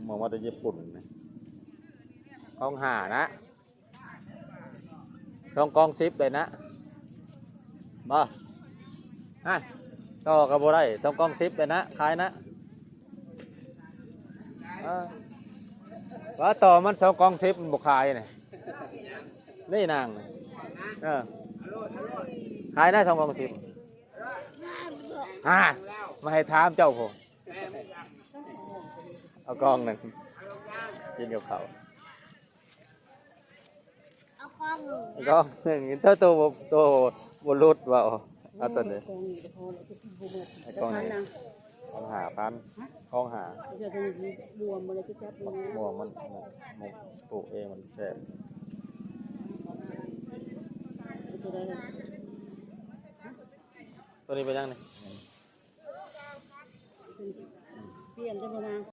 ມາແຕ່ຍີ່ປຸ່ນນະ ກອງຫ້ານະ ສອງກອງສິບໄດ້ນະ ບໍ່ ຮະ ຕໍ່ກໍບໍ່ໄດ້ ສອງກອງສິບໄດ້ນະ ຂາຍນະ ເອີ ວ່າຕໍ່ມັນສອງກອງສິບມັນບໍ່ຂາຍນີ້ ນີ້ນາງນີ້ ເອີ ຂາຍນະ ສອງກອງສິບ ຮະ ມາໃຫ້ຖາມເຈົ້າພຸ້ນ ເອົາກອງໜຶ່ງ ກິນກັບເຂົ້າ ເອົາກອງໜຶ່ງ ກອງໜຶ່ງ ໂຕ ໂຕບໍ່ ໂຕບໍ່ຫຼຸດວ່າ ເອົາໂຕນີ້ ກອງນີ້ກໍພໍແລ້ວ ຈະກິນບໍ່ໝົດ ໃຫ້ກອງນີ້ ກອງຫ້າພັນ ຮະ ກອງຫ້າ ເຈົ້າຕ້ອງບວມບໍ່ ແລ້ວຈະຈັບບໍ່ ບວມມັນ ມັນປູກເອງມັນແຊບ ເອົາໂຕໃດ ໂຕນີ້ເປັນຫຍັງນີ້ ປ່ຽນໄດ້ບໍ່ນາງ?